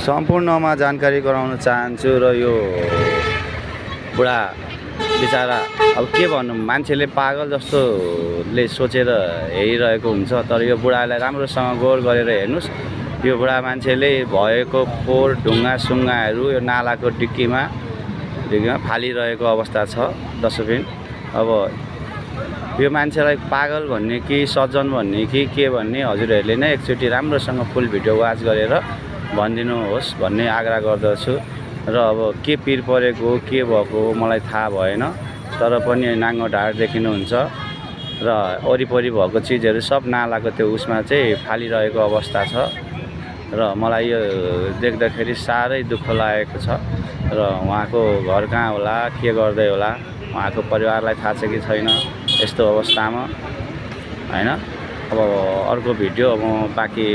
सम्पूर्णमा जानकारी गराउन चाहन्छु र यो बुढा बिचारा अब के भन्नु, मान्छेले पागल जस्तोले सोचेर हेरिरहेको हुन्छ। तर यो बुढालाई राम्रोसँग गौर गरेर हेर्नुस्। यो बुढा मान्छेले भएको फोहोर ढुङ्गा सुङ्गाहरू यो नालाको डिक्कीमा फालिरहेको अवस्था छ डस्टबिन। अब यो मान्छेलाई पागल भन्ने कि सज्जन भन्ने कि के भन्ने हजुरहरूले नै एकचोटि राम्रोसँग फुल भिडियो वाच गरेर भनिदिनुहोस् भन्ने आग्रह गर्दछु। र अब के पिर परेको के भएको मलाई थाहा भएन, तर पनि नाङ्गो ढाड देखिनुहुन्छ र वरिपरि भएको चिजहरू सब नालाको त्यो उसमा चाहिँ फालिरहेको अवस्था छ। र मलाई यो देख्दाखेरि साह्रै दुःख लागेको छ। र उहाँको घर कहाँ होला, के गर्दै होला, उहाँको परिवारलाई थाहा छ कि छैन यस्तो अवस्थामा, हैन। अब अर्को भिडियो म बाँकी